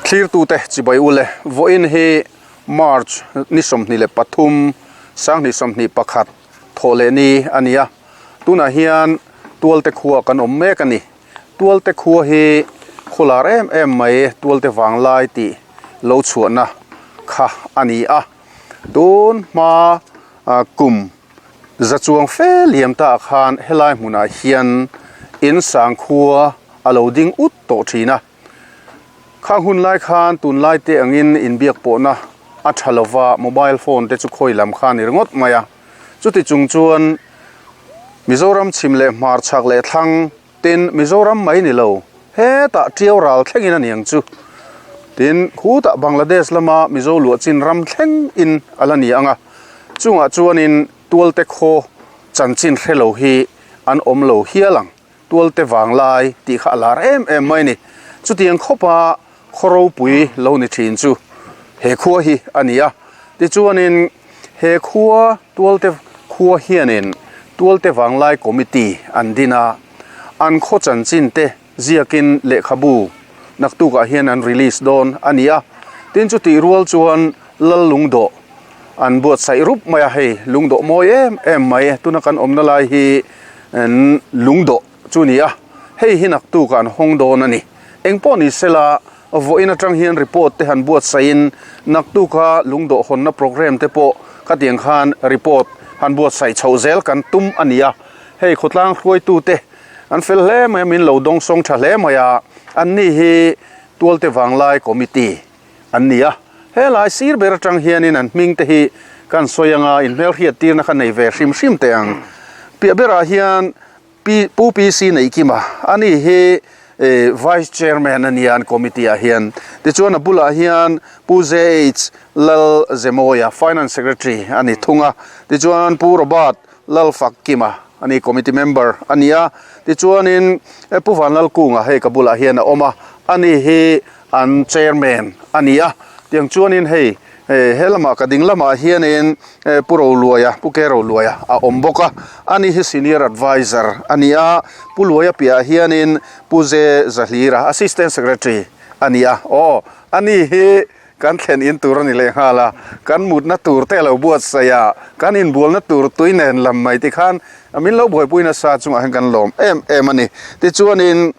Thlirtute chibai ule vawiin hi March ni 23 2021 thawh leh ni a ni a, tunah hian Tualte khua kan awm mek a ni. Tualte khua hi khaw lar em em mai Tualte vanglai tih lo chhuahna kha a ni a, tun hma kum Za chuang fe liam ta ah khan helai hmunah hian in sang khua a lo ding ut tawh thin a. Khang hun lai khan tunlai te angin inbiak pawhna a tha lova mobile phone te chu khawi lam kha a ni ringawt mai a. Chuti chung chuan Mizoram chhim leh hmar chhak leh thlang Tin, Mizoram mai ni lo, hetah Tiau ral thlengin a ni ang chu. Tin, khutah Bangladesh lama Mizo luahchin ram thlengin a la ni ang a, chungah chuanin Tualte khaw chanchin hre lo hi an awm lo hial ang. Tualte vanglai tih kha a lar em em mai a ni. Chutiang khawpa khaw ropui lo ni thin chu he khua hi a ni a. Tichuanin he khua Tualte khua hianin Tualte Vanglai Committee an din a, an khaw chanchin te ziakin lehkhabu naktukah hian an release dawn a ni a. Tin chutih rual chuan Lal Lungdawh an buatsaih rup mai a, hei lungdawh mawi em em mai tuna kan awmna lai hi lungdawh chu ni a, hei hi naktukah an hawng dawn a ni. Engpawh ni sela, vawiin atang hian report te han buatsaihin naktuka lungdawh hawnna programme te pawh khatiang khan report han buatsaih chhoh zel kan tum a ni a. Hei khawtlang hruaitute an fel hle mai a, min lo dawngsawng tha hle mai a, anni hi Tualte Vanglai Committee an ni a. Helai sir ber atang hianin an hming te hi kan sawi anga inhmelhriat tirna kha nei ve hrim hrim teh ang. Piah berah hian Pi Pu PC Neihkima a ni hi Vice Chairman a nia an committee ah hian. Tichuan a bulah hian Pu JH Lal Zemawia Finance Secretary a ni thung a. Tichuan Pu Robert Lal Fakkima a ni committee member a ni a. Tichuanin Pu Vanlalkunga hei ka bulah hian a awm a, a ni hi an chairman a ni a, tiang chuanin hei he lamah ka ding lamah hianin Pu Roluaia Pu Ke Roluaia a awm bawk a, ani hi senior adviser a ni a, Pu Luaia piahah hianin Pu Ze Zahlira assistant secretary a ni a, aw ani hi kan thlen in tur a ni leh nghal a, kan mutna tur te a lo buatsaih a, kan inbualna tur tui nen lam mai tikhan min lo buaipui nasa chungah hian kan lawm em em a ni. Tichuanin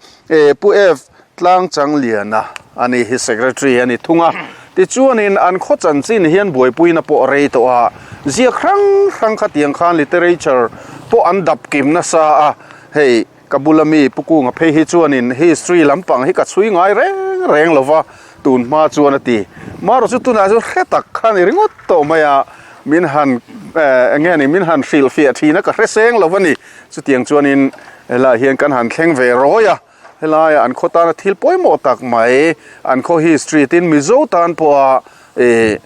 Pu F. Tlang chang liana a ni hi Secretary a ni thung a, tichuanin an khaw chanchin hian buaipuina pawh a rei tawh a, ziak hrang hrang khatiang khan literature pawh an dap kim nasa a, hei ka bula mi Pu Kunga phei hi chuanin history lampang hi ka chhui ngai reng reng lo va, tun hma chuan a ti. Marawh chu tunah chuan hre tak kha ni ringawt tawh mai a, min han eng nge ni min han hrilhfiah thin a ka hre seng lo va ni, chutiang chuanin helaiah hian kan han thleng ve rawi a. Helaia an khaw tana thil pawimawh tak mai, an khaw history tin Mizo tan pawha ih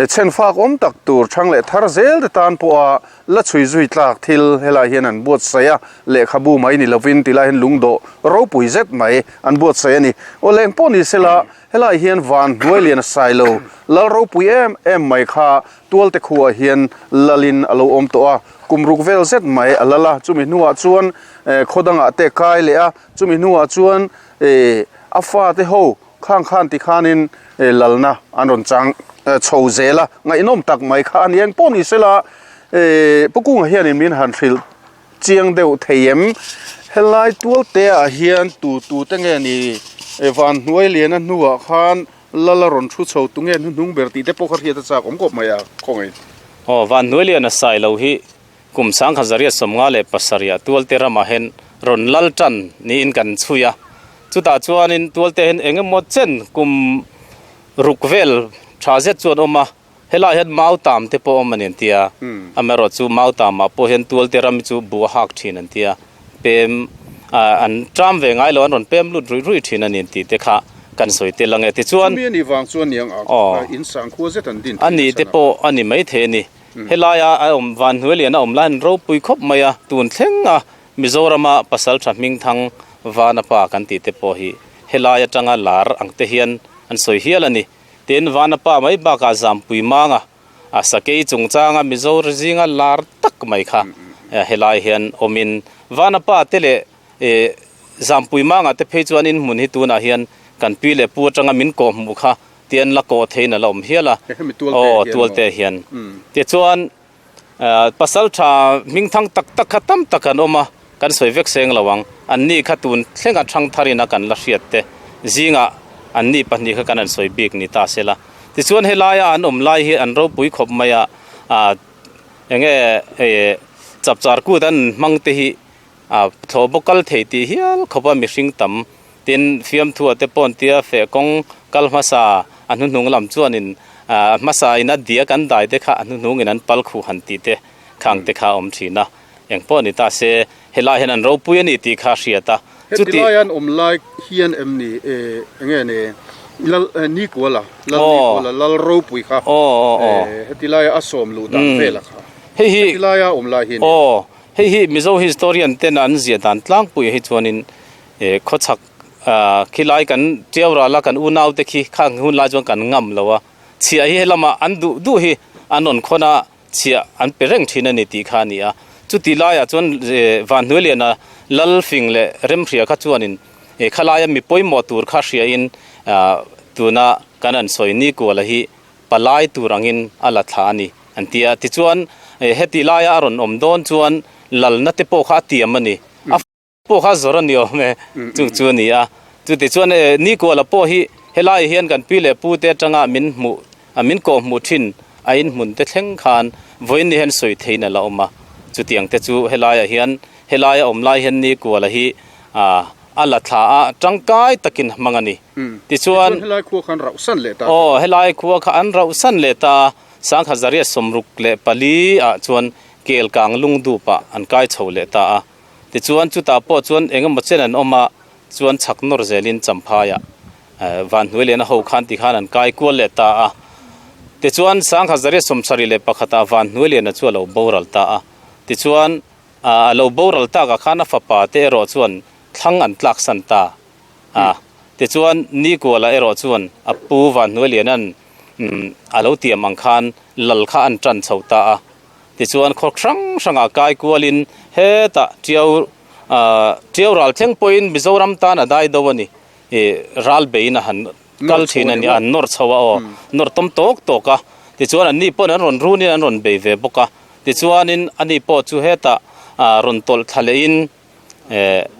chhen fak awm tak tur thang leh thar zel te tan pawha la chhui zui tlak thil helai hian an buatsaih a, lehkhabu mai ni lovin tilai hian lungdawh ropui zet mai an buatsaih a ni. Aw leng pawh ni sela helai hian van hnuai lian a sai lo, lal ropui em em mai kha Tualte khuaah hian lalin a lo awm tawh a, kum ruk vel zet mai a lal a, chumi hnuah chuan khaw dangah te kai leh a, chumi hnuah chuan a fate ho khang khan tikhanin lalna an rawn chang chho zel a, ngaihnawm tak mai kha a ni. Engpawh ni sela Pu Kunga hianin min han hrilh chiang deuh thei em? Helai Tualteah hian tu tute nge ni Vanhnuai Liana hnuah khan Lal a rawn thu chho tu nge hnuhnung ber tih te pawh kha hriat a chak awm khawp mai a, khawngaih. Aw, van hnuai lian a sai lo hi kum 1977 Tualte ramah hian rawn lal tan niin kan chhui a, chutah chuanin Tualte hian eng emaw chen kum ruk vel tha zet chu an awm a, helaiah hian Mautam te pawh awm a ni an ti a, amaherawh chu Mautamah pawh hian Tualte ram hi chu buh a hak thin an ti a. Pem an ṭam ve ngai lo, an rawn pem lut ruih ruih ṭhin a ni tih te kha kan sawi tel ang e. Tichuan. Chumi a nih vang chuan niang a in sang khua zet an din thei a ni te pawh a ni maithei a ni. Helaia a awm van hnuai lian a awm lai an ropui khawp mai a, tun thleng a Mizorama pasalṭha hmingthang Vanapa kan tih te pawh hi helai aṭanga lar ang te hian an sawi hial a ni. Tin, Vanapa mai bakah Zampui Manga A sakei chungchanga Mizo zinga lar tak mai kha helai hian awmin Vanapa te leh Zampui Manga te phei chuan in hmun hi tunah hian Kan pi leh pu atanga min kawh hmuh kha tian la kawh theiin a la awm hial a. Aw tualte hian. Tichuan pasal tha hming thang tak tak kha tam tak an awm a, kan sawi vek seng lo ang. Anni kha tun thlenga thang tharin a kan la hriat te zingah anni pahnih kha kan han sawi bik ni ta se la. Tichuan helaia an awm lai hi an ropui khawp mai a, enge chapchar kut an hmang te hi A thlawh bawk kal thei tih hial khawp a mihring tam. Tin, fiamthua te pawh an tia feh kawng kal hmasa a hnuhnung lam chuanin a hmasa in a diak an dai te kha a hnuhnung in an pal khuh han tih te khang te kha a awm thin a. Eng pawh ni ta se, helai hian an ropui a ni tih kha a hriat a. Heti lai an awm lai hian em ni enge ni Lal Nikuala, Lal Nikuala, Lal ropui kha heti laia a sawm luh dan vel a kha. Heti laia awm lai hi a ni. Hei hi Mizo historian ten an ziah dan tlangpui hi chuanin khawchhak khilai kan tiau ral a kan unau te khi khang hun lai chuan kan ngam lo a, chhiah hi helamah an duh duh hi an rawn khawn a, chhiah an pe reng thin a ni tih kha a ni a. Chuti laiah chuan Vanhnuailiana lal fing leh remhria kha chuanin khalaia mi pawimawh tur kha hriain tuna kan han sawi Nikuala hi palai tur angin a la thla a ni, an ti a. Tichuan, heti laia a rawn awm dawn chuan lalna te pawh kha a tiam a ni. A pawh kha zawr a ni awm e, chung chu a ni a. Chutichuan, Nikuala pawh hi helaiah hian kan pi leh pu te atanga min hmuh, min kawh hmuh thin a inhmun te thleng khan vawiin ni hian sawi theiin a la awm a. Chutiang te chu helaiah hian, helaia awm lai hian Nikuala hi a la thla a, tangkai takin a hmang a ni. Tichuan helai khua kha an rauh san leh ta. Aw, helai khua kha an rauh san leh ta. Sangha zariat 64 ah chuan kel kang lung dup ah an kai chho leh ta a. Tichuan chutah pawh chuan eng emaw chen an awm a, chuan chhak nawr zelin Champhai ah Vanhnuai lehna ho khan ti khan an kai kual leh ta a. Tichuan Sangha zariat 71 ah Vanhnuai lehna chu a lo boral ta a. Tichuan a lo boral tak ah khan a fapa te erawh chuan thlang an tlak san ta. A, tichuan Nikuala erawh chuan a pu Vanhnuailiana'n a lo tiam ang khan lal kha an tan chho ta a. Tichuan khaw hrang hrangah kai kualin hetah Tiau Tiau ral thleng pawhin Mizoram tan a dai do a ni. Ih ral beiin a han kal thin a ni, an nawr chho a aw, nawr tawm tawk tawk a. Tichuan anni pawhin an rawn runin an rawn bei ve bawk a. Tichuanin ani pawh chu hetah rawn tawlh thla lehin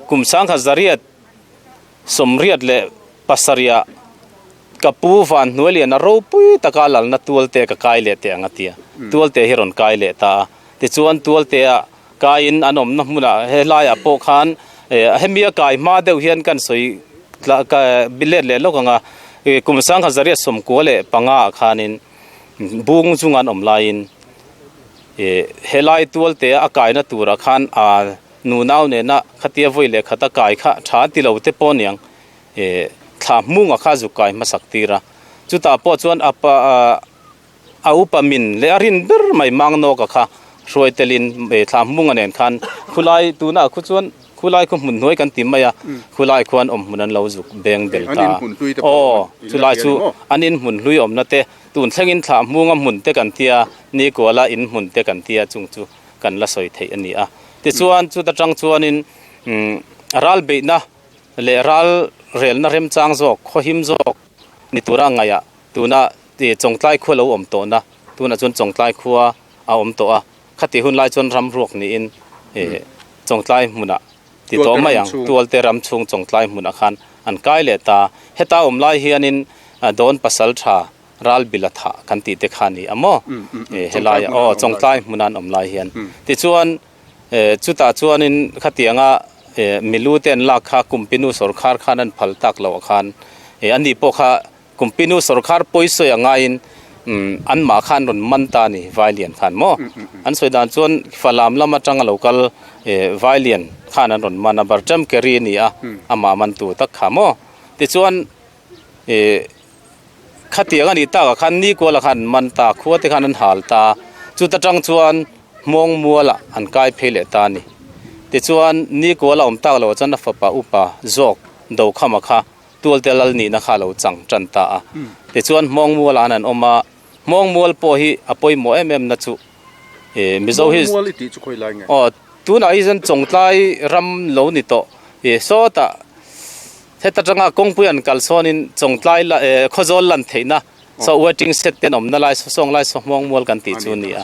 Kum 1987ah ka pu van hnuailian a ropui taka lalna tualte ka kai leh teh ang a ti a, tualte hi rawn kai leh ta a. Tichuan tualtea kaiin an awmna hmunah helaiah pawh khan hemi a kai hma deuh hian kan sawi let leh lawk ang a, kum 1995 ah khanin bung chunga an awm laiin helai tualtea a kaina turah khan a Nunau nena khatia vawi leh khata kai kha tha a ti lo te pawh aniang eh thla hmunga kha zuk kai hmasak tir a. Chutah pawh chuan a pa a upa min leh a rin ber mai Mangnawka kha hruai telin eh thla hmunga nen khan khulai tunah khu chuan khulai khu hmun hnuai kan ti mai a, khulai khuan awm hmun an lo zuk beng bel ta a. Aw chulai chu an in hmun hlui awmna te tun thlengin thla hmunga hmun te kan tia Nikuala in hmun te kan tia chung chu kan la sawi theih a ni a. Tichuan, chuta tang chuanin ral beihna leh ral relna remchang zawk, khawhim zawk ni tura ngaihah tuna Chawngtlai khua lo awm tawhna, tunah chuan Chawngtlai khua a awm tawh a, khati hun lai chuan ram ruak niin Chawngtlai hmunah ti tawh mai ang, Tualte ram chhung Chawngtlai hmunah khan an kai leh ta. Heta awm lai hianin Dawn pasal tha ral bila thah kan tih te kha a ni a maw? Helai aw Chawngtlai hmuna an awm lai hian. Tichuan chutah chuanin khatianga milu te an lak kha Kumpinu sawrkhar khan an phal tak loh ah khan ani pawh kha Kumpinu sawrkhar pawisawi a ngaiin anmah kha an rawn man ta a ni Vailian khan maw? An sawi dan chuan Falam lam atanga lo kal Vailian khan an rawn man a, Barcham Keri a ni a, amah mantu tak kha maw? Tichuan Khatiang a nih takah khan Nikuala khan an man ta, khua te khan an hal ta. Chuta tang chuan Hmawng mualah an kai phei leh ta a ni. Tichuan Nikuala awm tak loh chuan a fapa upa zawk Dokhama kha Tualte lal nihna kha a lo chang tan ta a. Tichuan Hmawng mualah an an awm a, Hmawng mual pawh hi a pawimawh em em na chu Mizo hi. Hmawng mual i tih chu khawi lai nge? Aw, tunah hi chuan Chawngtlai ram lo ni tawh. Sawtah. Heta tanga kawngpui an kal sawnin Chawngtlai la eh Khawzawl lan theihna saw waiting shed te an awmna lai saw sawng lai saw hmawng mual kan tih chu a ni a.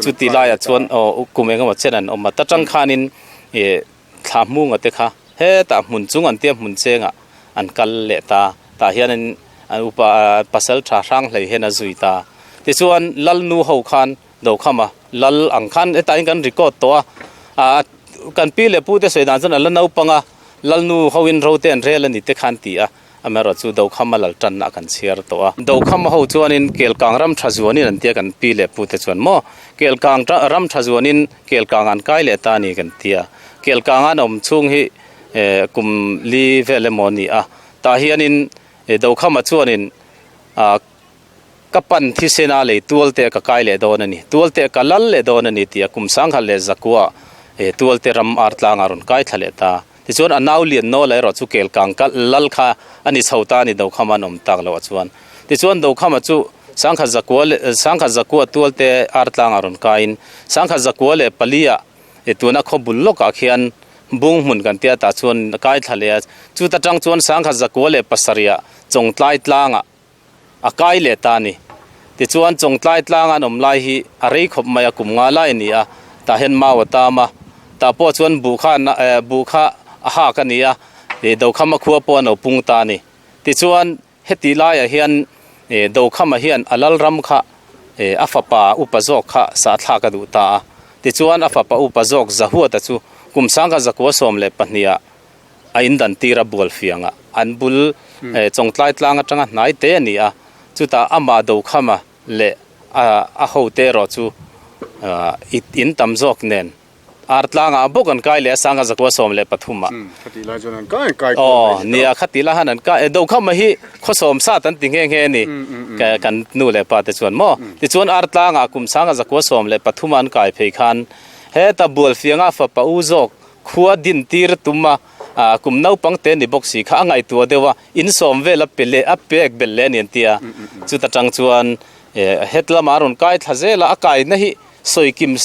Chuti laiah chuan aw kum engemaw chen an awm a. Ta tang khanin ih thla hmunga te kha hetah hmun chung an tia hmun chengah an kal leh ta. Tah hianin an upa pasal tha hrang hlei hian a zui ta. Tichuan Lalnu ho khan Dokhama lal ang khan hetah hian kan record tawh a, ah kan pi leh pu te sawi dan chuan a la naupang a, lalnu hoin ro te an rel a ni te khan ti a, amaherawh chu Dokhama lal tanna kan chhiar tawh a. Dokhama ho chuanin Kelkang ram tha zuanin an tia kan pi leh pu te chuan maw Kelkang ram tha zuanin Kelkang an kai leh ta a ni kan ti a, Kelkang an awm chhung hi eh kum li vel emaw a ni a, tah hianin Dokhama chuanin ah Ka pan thisena lei tualte ka kai leh dawn a ni, tualte ka lal leh dawn a ni tia kum sangha leh zakua he tualte ram ar tlanga rawn kai thla leh ta. Tichuan a nau lian nawla erawh chu kelkang kal lal kha a ni chho ta a ni Dokhama an awm tak loh ah chuan. Tichuan Dokhama chu sangha zakua leh sangha zakua tualte ar tlanga rawn kaiin sangha zakua leh palia he tuna khaw bul lawkah khian bung hmun kan tia tah chuan kai thla leh a. Chuta tang chuan sangha zakua leh pasarihah Chawngtlai tlangah a kai leh ta a ni. Tichuan Chawngtlai tlang an awm lai hi a rei khawp mai a, kum nga lai a ni a, tah hian mau a tam a, tah pawh chuan buh kha eh buh kha a hak a ni a, ih Dokhama khua pawh an lo pung ta a ni. Tichuan heti laiah hian ih Dokhama hian a lal ram kha ih a fapa upa zawk kha sahthlak a duh ta a, tichuan a fapa upa zawk Zahuata chu kum sangkhat zakua 12 ah a in dan tir a bual fiang a, an bul Chawngtlai tlang atanga hnai te a ni a, chutah amah Dokhama leh a hote erawh chu in tam zawk nen ar tlangah bawk an kai leh a, Sangha zakua 13 ah. Aw nia khatih lai han an kai, Dokhama hi khawsawm sat an ti nghe nghe a ni kan nu leh pa te chuan maw. Tichuan ar tlangah kum Sangha zakua 13 ah an kai phei khan heta bual fianga fapa u zawk Khua din tir tum a, kum naupang te ni bawk si kha a ngaihtuah deuh a, in sawm vel a pe leh a pek belh leh a ni an ti a. Chuta tang chuan het lamah a rawn kai thla zel a, a kaina hi sawi kim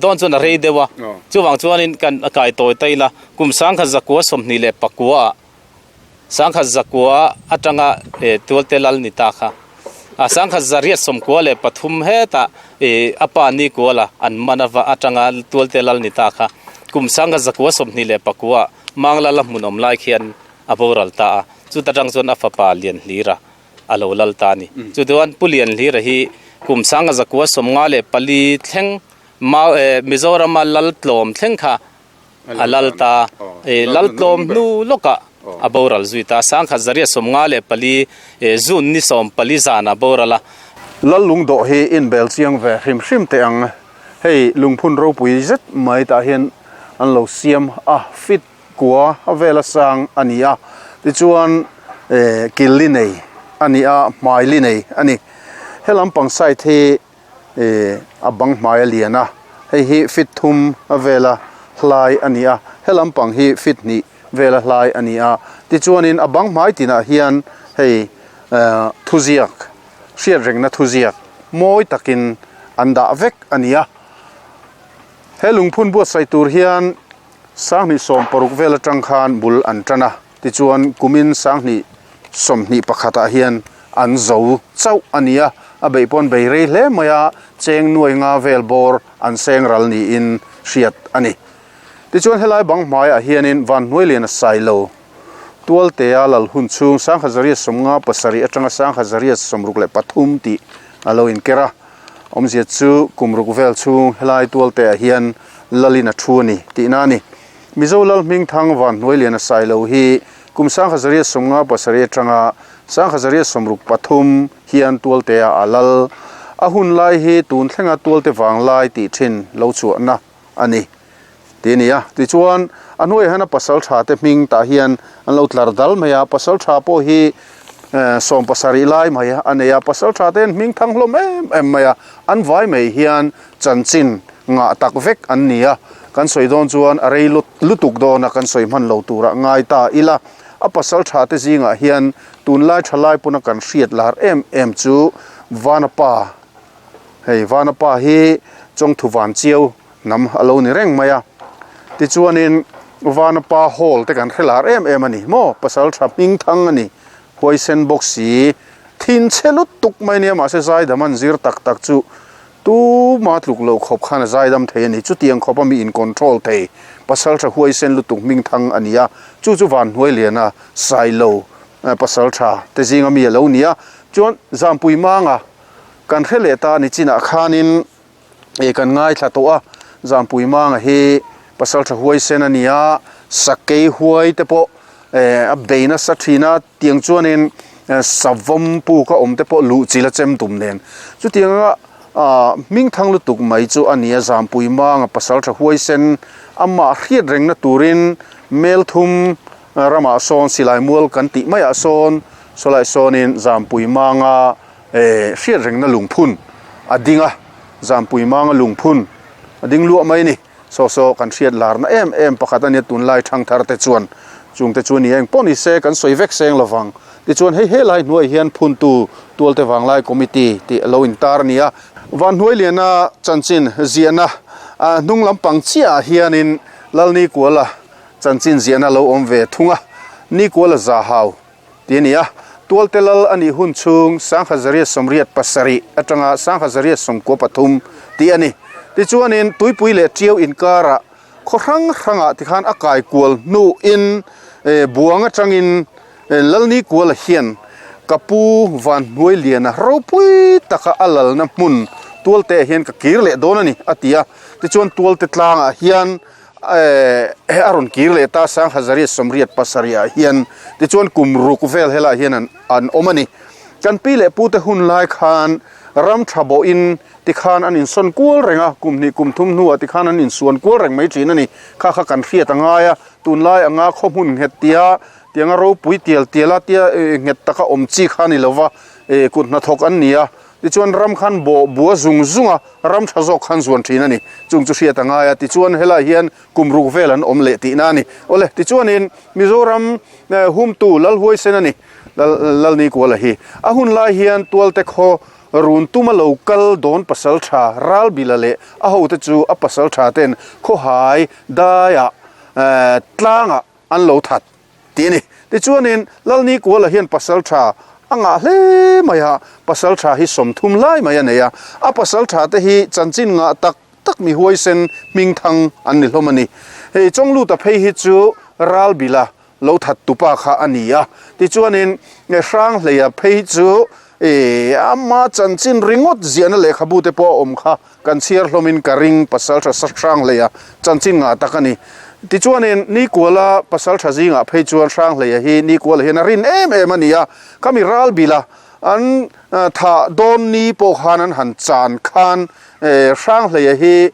dawn chuan a rei deuh a, chuvang chuanin kan kai tawi ta ila, kum sangkhat zakua 29 ah Sangkhat zakua atanga Tualte lal ni ta kha a sangkhat zariat 93 hetah a pa ni kuala an man ava atanga Tualte lal ni ta kha kum sangkhat zakua 29 Mangla la hmun awm lai khian a boral ta a, chuta tang chuan a fapa Lianhlira a lo lal ta a ni. Chutuan Pu Lianhlira hi kum sangkhat zakua 54 thleng Mizorama lal tlawm thleng kha A lal ta. I lal tlawm hnu lawkah a boral zui ta. Sangkhat zariat 54 June ni 14 zanah a boral a. Lal lungdawh hi inbel chiang ve hrim hrim teh ang. Hei lungphun ropui zet mai tah hian an lo siam a, fit kua vela sang a ni a. Tichuan kil li nei a ni a, hmai li nei a ni. He lampang side hi a bang hmai a lian a, hei hi feet thum a vela hlai a ni a, he lampang hi feet hnih vela hlai a ni a, tichuanin a bang hmai tinah hian hei thuziak hriat rengna thuziak mawi takin an dah vek a ni a, he lungphun buatsaih tur hian sanghnih 60 vel atang khan bul an tan a, tichuan kumin sanghnih 21 ah hian an zo chauh a ni a, a beih pawn bei rei hle mai a, cheng nuai nga vel bawr an seng ral niin hriat a ni. Tichuan helai bang hmaiah hianin Vanhnuailian a sai lo. Tualtea lal hun chhung 1957 atanga 1963 tih a lo inker a, awmzia chu kum ruk vel chhung helai Tualteah hian lalin a thu a ni tihna a ni. Mizo lal hmingthang Vanhnuailian a sai lo hi kum 1957 atanga 1963 hian Tualtea a lal. A hun lai hi tun thlenga Tualte vanglai tih thin lo chhuahna a ni tih a ni a. Tichuan, a hnuaiah hian a pasal tha te hming tah hian an lo tlar dal mai a. Pasal tha pawh hi 70 lai mai a nei a. Pasal tha te hian hming thang hlawm em em mai a. An vai mai hian chanchin ngah tak vek an ni a. Kan sawi dawn chuan a rei lutuk dawn a, kan sawi hman lo turah ngai ta ila. A pasal tha te zingah hian tunlai tha lai pawna kan hriat lar em em chu Vanapa, hei Vanapa hi Chawngthu Vanchiau hnam a lo ni reng mai a. Tichuanin. Vanapa Hall te kan hre lar em em a ni maw, pasal tha hming thang a ni, huaisen bawk si, thinchhe lutuk mai nia mahse zaidam an zir tak tak chu tuma tluk loh khawp khan a zaidam thei a ni, chutiang khawpa mi in control thei pasal tha huaisen lutuk hming thang a ni a, chu chu Vanhnuailiana Sailo pasal tha te zinga mi a lo ni a, chuan Zampui Manga kan hre leh ta a ni chinah khanin. eh kan ngaithla tawh a Zampui Manga hi pasal tha huaisen a ni a sakei huai te pawh eh a bei nasa thin a tiang chuanin savawm puk a awm te pawh luh chil a chem tum nen chutiang anga ah hming thang lutuk mai chu a ni a Zampui Manga pasal tha huaisen amah hriat rengna turin Melthum ramah sawn silai mual kan tih maiah sawn sawlai sawnin Zampui Manga Eh, hriat rengna lungphun a ding a, Zampui manga lungphun a ding luah mai a ni. Saw saw kan hriat larna em em pakhat a nia tunlai thangthar te chuan chung te chu a ni eng pawh ni se kan sawi vek seng lovang. Tichuan hei helai hnuai hian phuntu Tualte Vanglai Committee tih a lo intar a ni a. Vanhnuailiana chanchin ziahna hnung lampang chiah ah hianin Lalnikuala chanchin ziahna a lo awm ve thung a, Nikuala Zahau Ti a ni a, Tualte lal a nih hun chhung 1987 atanga 1993 tih a ni. Tichuanin Tuipui leh Tiau inkarah khaw hrang hrangah tikhan a kai kual hnuin buang atangin Lalnikuala hian ka pu Vanhnuailiana ropui taka a lalna hmun Tualte ah hian ka kir leh dawn a ni a ti a. Tichuan Tualte tlangah hian a rawn kir leh ta 1987 ah hian tichuan kum ruk vel helaiah hian an an awm a ni. Kan pi leh pute hun lai khan ram tha bawhin tikhan an insawn kual reng a, kum hnih kum thum hnuah tikhan an insuan kual reng mai thin a ni. Kha kha kan hriat a ngai a, tunlai anga khaw hmun nghet tia tianga ropui tial tial a tia nghet taka awm chi kha a ni lo va, kut hnathawk an ni a. Tichuan ram khan bawh bua zung zung a, ram tha zawk khan zuan thin a ni. Chung chu hriat a ngai a, tichuan helai hian kum ruk vel an awm leh tihna a ni. Awle, tichuanin Mizoram humtu Lalhuaisen a ni, Lalnikuala hi. A hun lai hian Tualte khaw run tuma lo kal dawn pasal tha Ralbila leh a hote chu a pasal tha ten khawhai daiah tlangah an lo that. Tih a ni. Tichuanin Lalnikuala hian pasal tha a ngah hle mai a, pasal tha hi 30 lai mai a nei a. A pasal tha te hi chanchin ngah tak tak mi huaisen hming thang an ni hlawm a ni. Hei Chawngluta phei hi chu Ralbila lo that tupa kha a ni a. Tichuanin Hranghleia phei hi chu ama chanchin ringawt ziahna lehkhabu te pawh a awm kha. Kan chhiar hlawmin ka ring Pasaltha Hranghleia chanchin ngah tak a ni. Tichuanin Nikuala Pasaltha zingah phei chuan Hranghleia hi Nikuala hian a rin em em a ni a, khami ralbila an thah dawn ni pawh khan an han chan khan Hranghleia hi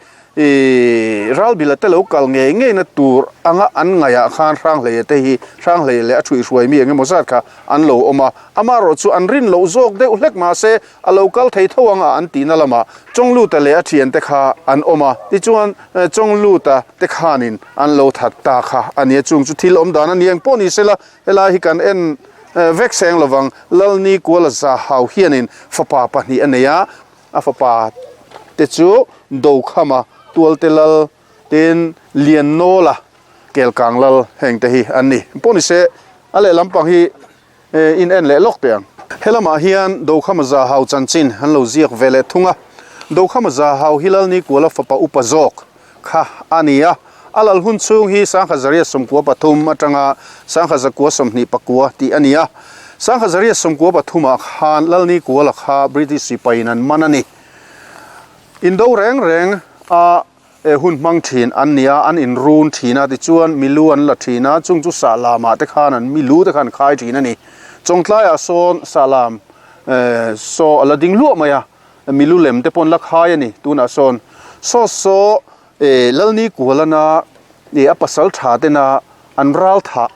ralbila te lo kal ngei ngeina tur anga an ngaihah khan Hranghleia te hi Hranghleia leh a thuihhruai mi engemaw zat kha an lo awm a, amaherawh chu an rin loh zawk deuh hlek mahse A lo kal thei tho ang a an tihna lamah Chawngluta leh a thiante kha an awm a, tichuan Chawngluta te khanin an lo that ta kha a nia, chung chu thil awm dan a ni engpawh ni sela, helai hi kan en vek seng lovang, Lalni Kuala Zahau hianin fapa pahnih a nei a, a fapa te chu Dokhama Tualte Lal tin Liannawla Kelkang Lal heng te hi an ni. Engpawh ni se a lehlam pang hi In en leh lawk teh ang. He lamah hian Dokhama Zahau chanchin an lo ziak ve leh thung a. Dokhama Zahau hi Lalnikuala fapa upa zawk kha a ni a. A lal hun chhung hi 1993 atanga 1924 tih a ni a. 1993 ah khan Lalnikuala kha British sipaiin an man a ni. Indo reng reng a. Eh hun hmang thin an nia, an inrun thin a, tichuan milu an la thin a, chung chu sahlamah te khan an milu te khan khai thin a ni. Chawngtlaiah sawn sahlam eh saw a la ding luah mai a, milu lem te pawh an la khai a ni tunah sawn. Saw saw eh Lalni Kualana eh a pasal tha tena an ral thah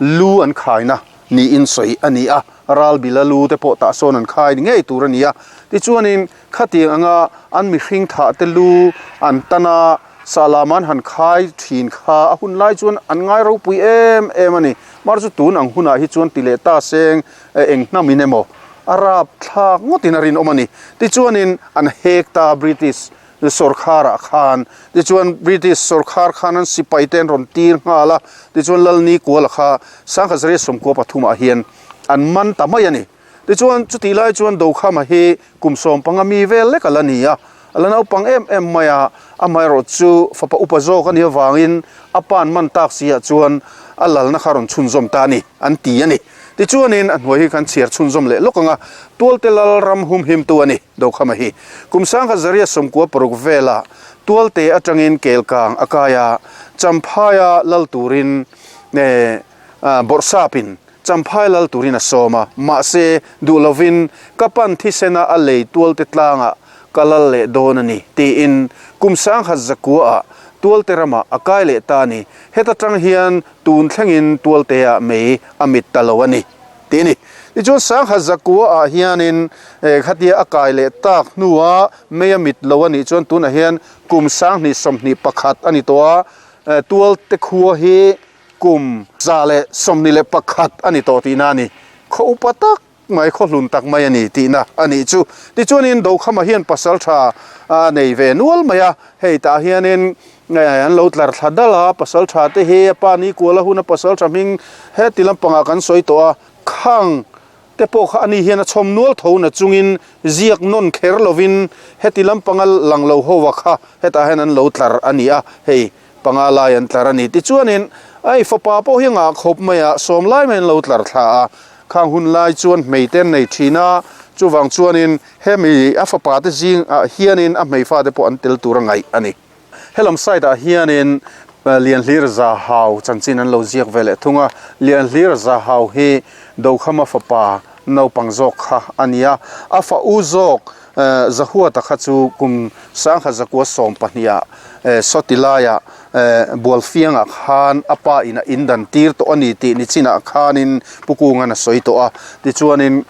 lu an khaina niin sawi a ni a, ral bila lu te pawh tah sawn an khai ni ngei tur a ni a. Tichuanin khatiang anga an mihring thah te lu an tan a, sahlam an han khai thin kha a hun lai chuan an ngai ropui em em a ni. Mar chu tun ang hunah hi chuan ti leh ta seng eng hnam in emaw a rap thlak ngawtin a rinawm a ni. Tichuanin an hek ta British. Sawrkharah khan. Tichuan British sawrkhar khan an sipai te an rawn tir nghal a, tichuan Lalni Kuala kha 1993 ah hian an man ta mai a ni. Tichuan chutih lai chuan Dokhama hi kum 15 mi vel lek a la ni a, a la naupang em em mai a, amaherawh chu fapa upa zawk a nih avangin a pa'n man tak si ah chuan a lalna kha rawn chhunzawm ta a ni an ti a ni. Tichuanin a hnuai hi kan chhiar chhunzawm leh lawk ang a, Tualte Lal ram humhimtu a ni Dokhama hi. Kum 1996 vela Tualte atangin Kelkang a kai a, Champhaia lal turin bawrhsapin Champhai lal turin a sawm a, mahse duh lovin ka pan thisena a lei Tualte tlangah ka lal leh dawn a ni tiin kum 1900 ah Tualte ramah a kai leh ta a ni. Heta tang hian Tun thlengin Tualtea mei a mit ta lo a ni, tih a ni. Tichuan 1900 ah hianin khatia a kai leh tak hnua mei a mit lo a nih chuan tunah hian kum 2021 a ni tawh a, Tualte khua hi kum 121 a ni tawh tihna a ni. Khaw upa tak mai khaw hlun tak mai a ni tihna a nih chu. Tichuanin Dokhama hian pasal tha a nei ve nual mai a, hei tah hianin an lo tlar thla dal a, pasal tha te hi a pa ni kual a hun a pasal tha hming heti lampangah kan sawi tawh a, khang te pawh kha ani hian a chhawm nual tho na chungin ziak nawn kher lovin heti lampanga lang lo ho a kha hetah hian an lo tlar a ni a, hei panga lai an tlar a ni. Tichuanin ai fapa pawh hi a ngah khawp mai a, sawm lai mai an lo tlar thla a. Khang hun lai chuan hmei te an nei thin a, chuvang chuanin hemi a fapa te zing ah hianin a hmei fate pawh an tel tur a ngaih a ni. Helam side ah hianin Lianhlir Zahau chanchin an lo ziak ve leh thung a, Lianhlir Zahau hi Dokhama fapa naupang zawk kha a ni a, a fa u zawk Zahuata kha chu kum 1912 ah Sawti laiah Bualfiangah khan a pa in a indan tir tawh a ni tih ni chinah khanin Pu Kungan a sawi tawh a. Tichuanin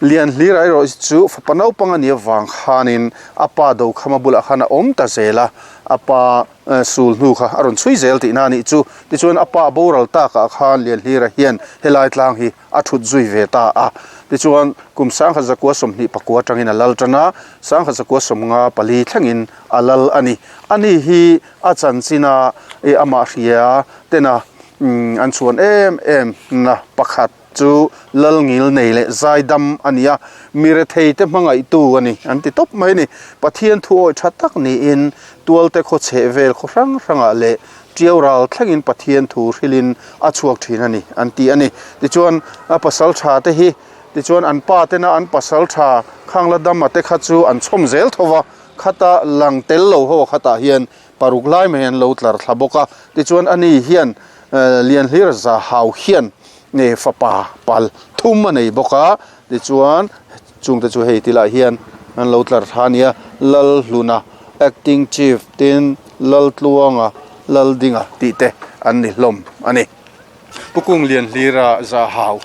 Lianhlira erawh chu fapa naupang a nih avang khanin a pa Dokhama bulah khan a awm ta zel a, a pa sul hnu kha a rawn chhui zel tihna a nih chu. Tichuan a pa boral takah khan Lianhlira hian helai tlang hi a thut zui ve ta a. Tichuan, kum 1929 atangin a lal tan a, 1954 thlengin a lal a ni. Ani hi a chanchin a i amah hria tena an chhuan em em na pakhat chu lal ngil nei leh zaidam a ni a, mi rethei te hmangaihtu a ni an ti tawp mai a ni. Pathian thu awih tha tak niin tualte khaw chheh vel khaw hrang hrangah leh Tiau ral thlengin Pathian thu hrilhin a chhuak thin a ni an ti a ni. Tichuan a pasal tha te hi tichuan an pa tena an pasal tha Khangla Dama te kha chu an chhawm zel tho va, khata lang tel lo ho khatah hian paruk lai mai an lo tlar thla bawk a. Tichuan ani hian Lianhlir Zahau hian fapa pal thum a nei bawk a, tichuan chungte chu hei ti lah hian an lo tlar thla a nia, Lalhluna Acting Chief tin Laltluanga Laldinga tih te an ni hlawm a ni. Pu Kung Lianhlira Zahau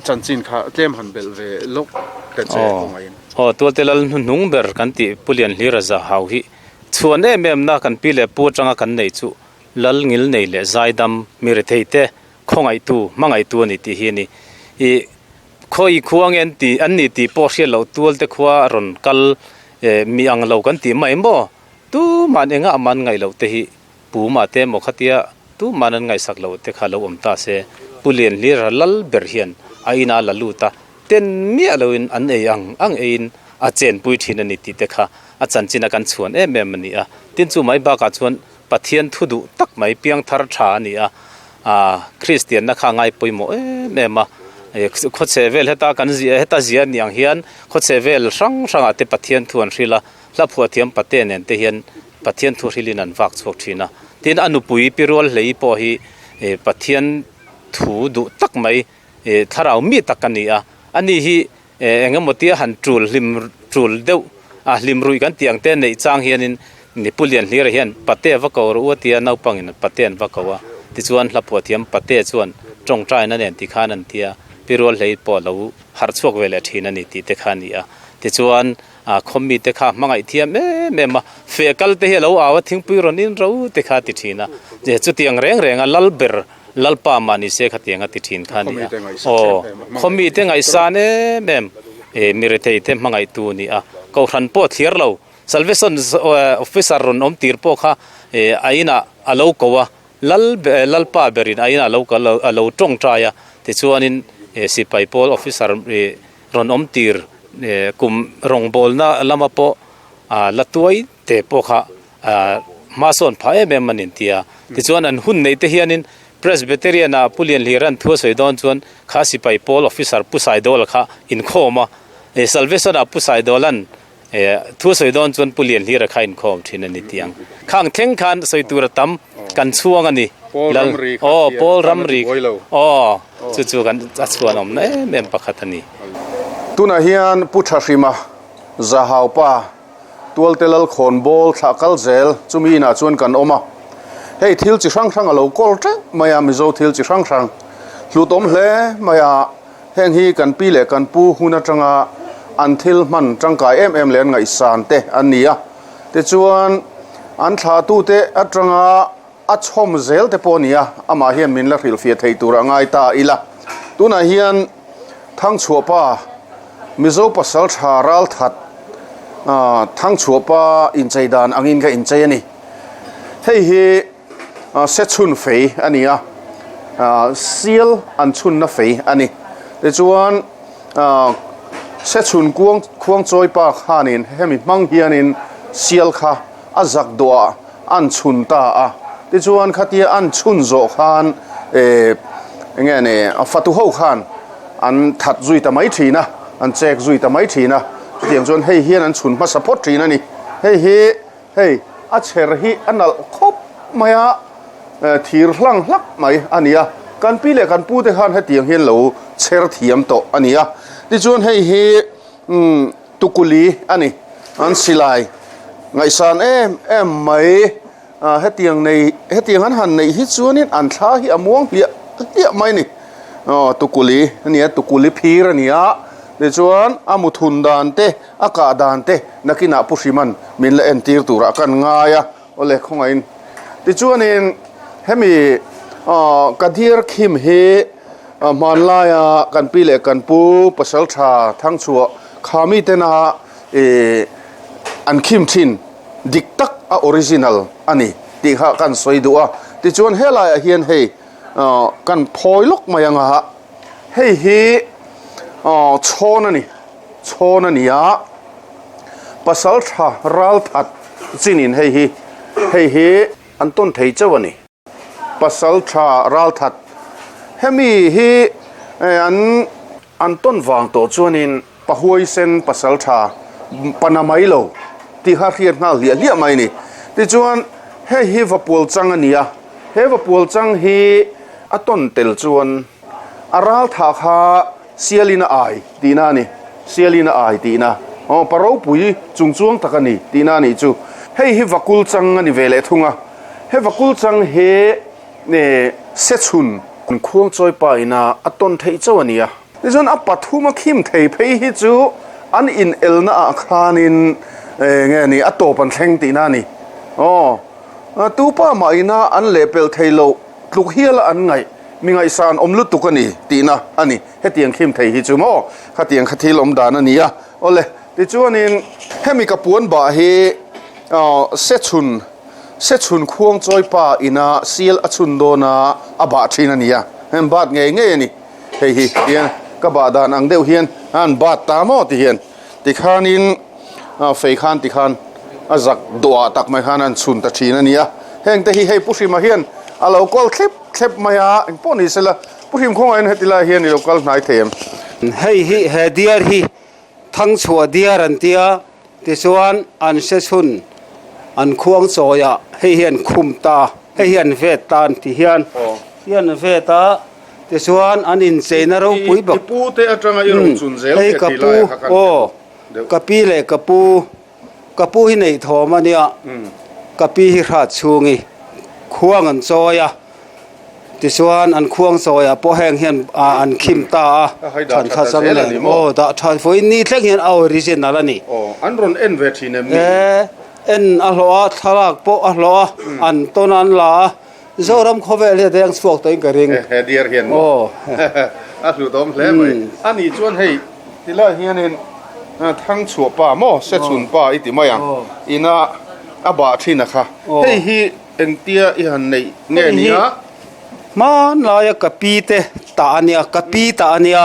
chanchin kha tlem han belh ve lawk ta che kawngaiin. Aw, Tualte Lal hnuhnung ber kan tih Pu Lianhlira Zahau hi chhuan em em na kan pi leh pu atanga kan nei chu Lal ngilnei leh Zaidam mi rethei te khawngaihtu, hmangaihtu a ni tih hi a ni. I Khawi khua nge an tih an ni tih pawh hriat loh tual te khua a rawn kal eh mi ang lo kan tih mai maw? Tuman engah man ngaih loh te hi pumah te emaw khatia tuman an ngaihsak loh te kha lo awm ta se Pu Lianhlira lal ber hian a ina la lut a, ten miah loin an ei ang ang eiin a chenpui thin a ni tih te kha a chanchin a kan chhuan em em a ni a. Tin chu mai bakah chuan Pathian thu duh tak mai piangthar tha a ni a, aah Kristianna kha a ngai pawimawh em em a, khawchhe vel heta kan zia heta zia a nih ang hian khawchhe vel hrang hrangah te Pathian thu an hrilh a, hla phuah thiam pate nen te hian Pathian thu hrilhin an vak chhuak thin a, tin a nupui pi rual hlei pawh hi Pathian thu duh tak mai thlarau mi tak a ni a, ani hi Eng emaw tia han tul hlim tul deuh a hlim ruih kan tih ang te neih chang hianin ni Pu Lianhlira hian Pate va ko rawh u a tia naupangin Pate an va ko a, tichuan hla phuah thiam Pate chuan tawngtaina nen ti khan an tia Pi Rualhlei pawh a lo harh chhuak ve leh thin a ni tih te kha a ni a. Tichuan khawmi te kha hmangaih thiam em em a, feh kal te hi a lo au a thingpui rawn in ro te kha a ti thin a, chutiang reng reng a lal ber Lalpa mah ni se khatiang a ti thin kha a ni a. Aw, khawmi te ngaihsan em em, mi rethei te hmangaihtu a ni a. Kohhran pawh thliar lo. Salvation officer rawn awm tir pawh kha a inah a lo ko a, Lal Lalpa berin a inah a lo kal a lo tawngtai a, tichuanin sipai pawl officer rawn awm tir kum rawngbawlna lama pawh la tuai te pawh kha hmasawn phah em em a ni ti a. Tichuan an hun neih te hianin Presbyterian ah Pu Lianhlira'n thu a sawi dawn chuan kha sipai pawl officer Pu Saidawla kha inkhawm a, Salvation ah Pu Saidawla'n Thu a sawi dawn chuan Pu Lianhlira kha inkhawm thin a ni tih ang. Khang thleng khan sawi tur a tam, kan chhuang a ni. Pawl ramri kha Aw, Pawl ramri aw, chu chu kan a chhuan awmna em em pakhat a ni. Tunah hian Pu Thahrima, Zahaupa, Tualte Lalkhawnbawl thlah kal zel chumi inah chuan kan awm a. Hei thil chi hrang hrang a lo kawl teuh mai a, Mizo thil chi hrang hrang hlut awm hle mai a. Heng hi kan pi leh kan pu hun atanga an thil hman tangkai em em leh an ngaihsan te an ni a, tichuan an thlahtute atanga a chhawm zel te pawh a ni a, amah hian min la hrilhfiah thei tur a ngai ta ila. Tunah hian Thangchhuahpa, Mizo pasal tha ral that Thangchhuahpa inchei dan angin ka inchei a ni. Hei hi. Se chhun fei a ni a, sial an chhunna fei a ni. Tichuan se chhun kuang khuang chawi pa khanin hemi hmang hianin sial kha a zak dawhah an chhun ta a. Tichuan khatia an chhun zawh khan eng nge ni fatu ho khan an that zui ta mai thin a, an chek zui ta mai thin a. Chutiang chuan hei hian an chhun hmasa phawt thin a ni. Hei hi. Hei, a chher hi a nalh khawp mai a, thir hlang hlak mai a ni a, kan pi leh kan pu te khan hetiang hian lo chher thiam tawh a ni a. Tichuan hei hi tukuli a ni, an silai ngaihsan em em mai, hetiang nei hetiang an han neih hi chuanin an thla hi a muang hliah hliah mai a ni. Aw tukuli a ni a, tukuli phir a ni a, tichuan a muthun dan te A kah dan te nakinah Pu Hriman min la entir turah kan ngai a, awle khawngaihin. Tichuanin hemi ka diar khim hi hmanlaia kan pi leh kan pu pasal tha Thangchhuah Khami tena an khim thin dik tak a original a ni tih kha kan sawi duh a. Tichuan helaiah hian hei kan phawi lawk mai ang a, hei hi chhawn a ni. Chhawn a ni a, pasal tha ral that chinin hei hi hei hi an tawn thei chauh a ni. Pasal tha ral that hemi hi an an tawn vang tawh chuanin pahuaisen pasal tha pana mai lo tih kha hriat nghal hliah hliah mai a ni. Tichuan hei hi vapual chang a ni a, he vapual chang hi a tawn tel chuan A ral thah kha Sialin a ai tihna a ni. Sialin a ai tihna. Aw, pa ropui chungchuang tak a ni tihna a nih chu. Hei hi vakul chang a ni ve leh thung a. He vakul chang hi se chhun khuang chawi pa ina a tawn theih chauh a ni a. Tichuan a pathum a khim thei phei hi chu an inelna ah khanin nge ni a tawp an thleng tihna a ni. Aw, tu pa mah ina an lehpelh thei loh tluk hial a an ngaih. Mi ngaihsan awm lutuk a ni tihna a ni. Hetiang khim thei hi chu maw? Khatiang kha thil awm dan a ni a. Awle, tichuanin hemi ka puan bah hi se chhun, se chhun khuang chawi pa ina sial a chhun dawn a, a bah thin a ni a. Heng bat ngei ngei a ni. Hei hi tihian ka bah dan ang deuh hian a han bat ta maw tihian. Tikhanin fei khan tikhan a zak duah tak mai khan an chhun ta thin a ni a. Heng te hi hei Pu Hrima hian a lo kawl thlep thlep mai a, eng pawh ni sela Pu Hrim khawngahin heti lai hian i lo kal hnai thei em? Hei hi he diar hi Thangchhuah diar an tia, tichuan an hre chhun an khuang chawi ah hei hi an khum ta, hei hi an vet ta an ti hian, hian an vet a. Tichuan an incheina ropui bawk. I pu te atanga i rawn chun zel Hei ka pu aw ka pi leh ka pu ka pu hi neih thawm a nia ka pi hi hrat chhungi khuang an chawi a tichuan an khuang chawi ah pawh heng hian an khim ta a than kha chang nen aw dah tha vawiin ni thleng hian a original a ni. Aw an rawn en ve thin em ni? E en a hlawh a thlalak pawh a hlawh a an tawn an la a. Zoram khawvel hi a deng chhuak tawhin ka ring. He dear hian maw? A hlut awm hle mai. A nih chuan hei tilai hianin. Thangchhuah pa maw Sechhun pa i ti mai ang ina a bah thin a kha. Hei hi engtia i han neih nge nia? Hmanlaia ka pi te tah a nia, ka pi tah a nia.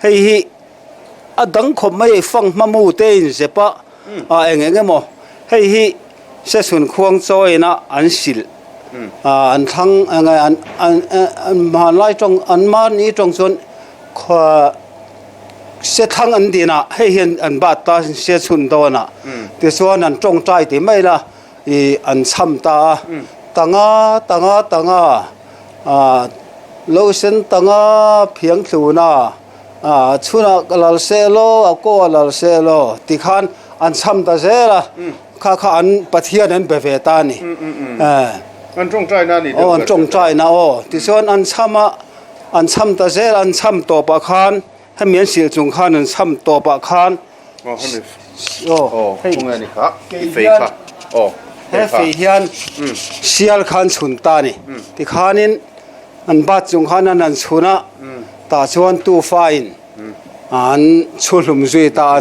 Hei hi a dang khawp mai a, fang hma mu te in zep a, a eng eng emaw. Hei hi Sechhun khuang chawiin a an silh an thlang eng nge an an an hmanlai tawng an mahni tawng chuan Se thlang an din a, hei hian an bat ta se chhun dawn a, tichuan an tawngtai tih mai la ih an chham ta a, tanga tanga tanga ah lo sen tanga phiang thlun a, ah chhunah ka lal se law a kaw a lal se law tikhan an chham ta zel a, kha kha an Pathian an be ve ta a ni. An tawngtai na a ni deuh ber. Aw an tawngtai na aw, tichuan an chham a. An chham ta zel, an chham tawpah khan hemi an silh chung khan an chham tawpah khan Aw hemi aw hei khawnge ni kha i fei kha aw he fei hian sial kha an chhun ta a ni tikhanin an bat chung khan an han chhun a tah chuan tufain an chhu hlum zui ta a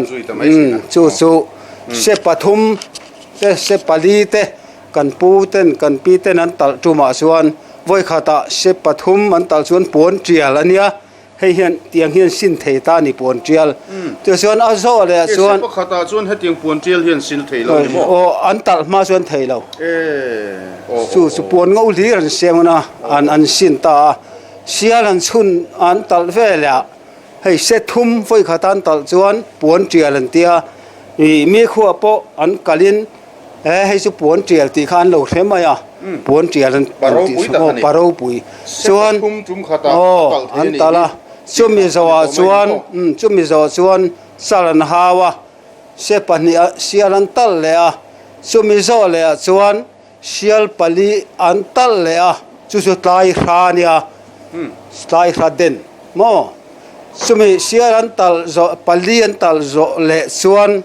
chu chu se pathum te se pali te Kan pu ten kan pi ten an talh tumah chuan vawikhatah se pathum an talh chuan puan tial a nia, hei hian tiang hian sin thei ta a ni puan tial. Tichuan a zawh leh ah chuan. Se pakhatah chuan hetiang puan tial hian sil thei lo ni maw? Aw an talh hma chuan thei lo. Chu chu puan ngo hlir an siam a an an sin ta a, sial an chhun an talh veleh ah hei se thum vawikhat an talh chuan puan tial an tia, ih mi khuah pawh an kalin. He hei chu puan tial tih kha an lo hre mai a, puan tial an tih chu aw pa ropui chuan aw an talh a, chumi zawhah chuan chumi zawh chuan chal an hau a, se pahnih ah sial an talh leh a, chumi zawh leh ah chuan sial pali an talh leh a, chu chu tlai hra a nia, tlai hra den maw, chumi sial an talh zawh pali an talh zawh leh chuan.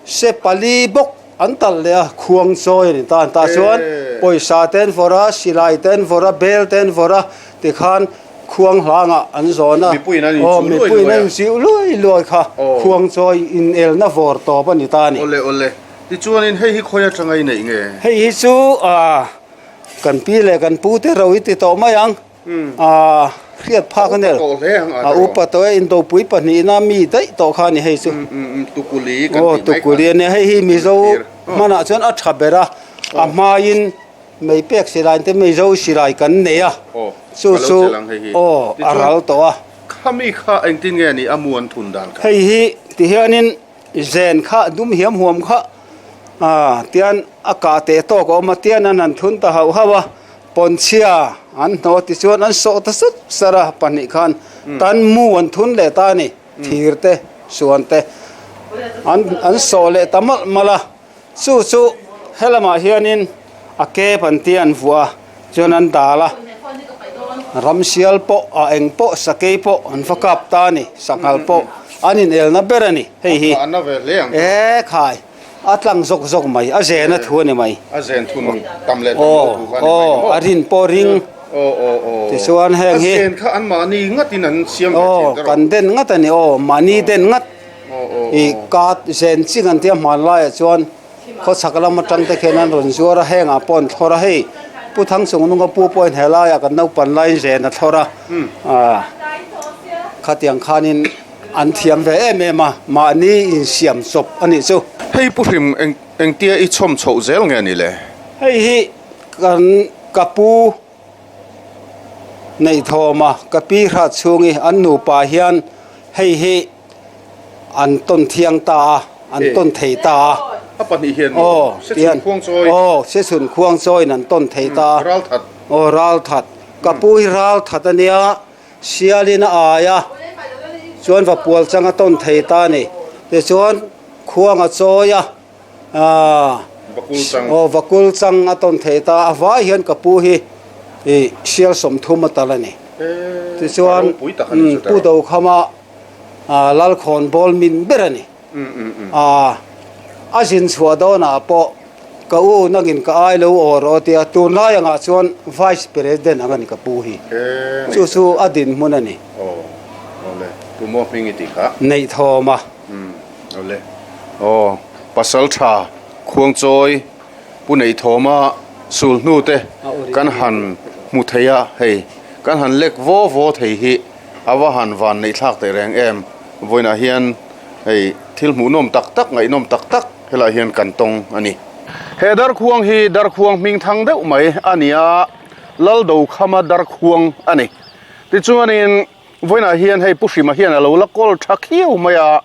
Se pali bawk an talh leh a, khuang chawi a ni ta. Tah chuan pawisa te an vawrh a, silai te an vawrh a, bel te an vawrh a, tikhan khuang hlangah an zawn a. Aw, mipuiin an inchiu luai luai kha khuang chawi inelna vawr tawp a ni ta a ni. Awle awle, tichuanin hei hi khawi atanga i neih nge? Hei hi chu kan pi leh kan pu te ro i ti tawh mai ang. A hriat phak a nel. A upa tawh e, indopui pahnihna mi daih tawh kha a ni hei chu. Tukuli kan tih mai kha. Tukuli a nia, hei hi Mizo hmanah chuan a tha ber a, a hmain mei pek silai te Mizo silai kan nei a, chu chu aw a ral tawh a. Khami kha engtin nge ni a mu an thun dan kha? Hei hi tihianin zen kha dum hiam huam kha tian a kah teh tawk a awm a, tian an han thun ta hauh hauh a. Pawnchhia an hnawh tichuan an sawh ta sut sar a, pahnih khan tan mu an thun leh ta a ni, thir te, suan te an an sawh leh ta malh malh a, chu chu helamah hianin a kep an tia an vuah a, chuan an dal a, ramsial pawh a eng pawh sakei pawh an va kap ta a ni, sanghal pawh an inelna ber a ni hei hi, e khai. A tlang zawk zawk mai, a zen a thu a ni mai. A zen thun tam leh tam lo thu kha a ni mai ni maw? Aw, a rin pawh ring. Aw, aw, aw. Tichuan heng hi. A zen kha an mahni ngatin an siam ve thin ta rawh. Aw, kan den ngat a ni aw, mahni den ngat. Aw, aw, aw. I kat zen ching an tia hmanlaiah chuan khawchhak lam atang te khian an rawn zuar a, hengah pawh an thlawr a, hei Pu Thangchungnunga pu pawhin helaiah kan naupan laiin zen a thlawr a, khatiang khanin. An thiam ve em em a, mahni insiam chawp a nih chu. Hei Pu Hrim eng engtia i chhawm chhoh zel nge ni le? Hei hi kan ka pu Neihthawma ka pi hrat chhungi an nupa hian hei hi an tawn thiang ta a, an tawn thei ta a. A pahnih hian maw? Sechhun khuang chawi. Aw, Sechhun khuang chawiin an tawn thei ta a. Ralthat. Aw, Ralthat. Ka pu hi Ralthat a nia. Sialin a ai a, chuan va pual chang a tawn thei ta a ni. Tichuan khuang a chawi a, aah aw vakul chang a tawn thei ta a, vai hian ka pu hi ih sial 30 a tal a ni. Tichuan Pu Dokhama Lalkhawn bawl min ber a ni. A, a zin chhuah dawnah pawh ka u nangin ka ai lo aw rawh a ti a, tunlai angah chuan Vice President ang a ni ka pu hi. Chu chu a dinhmun a ni. Aw, awle, tu maw hming i tih kha? Neihthawma. Awle. Aw, Pasaltha Khuangchawi Pu Neihthawma sulhnu te kan han hmu thei a, hei kan han lek vaw vaw thei hi a va han van neih thlak teh reng em. Vawiinah hian hei thil hmuhnawm tak tak, ngaihnawm tak tak helaiah hian kan tawng a ni. He darkhuang hi darkhuang hming thang deuh mai a ni a, Laldokhama darkhuang a ni. Tichuanin Vawiinah hian hei Pu Hrima hian a lo la kawl tha khiau mai a,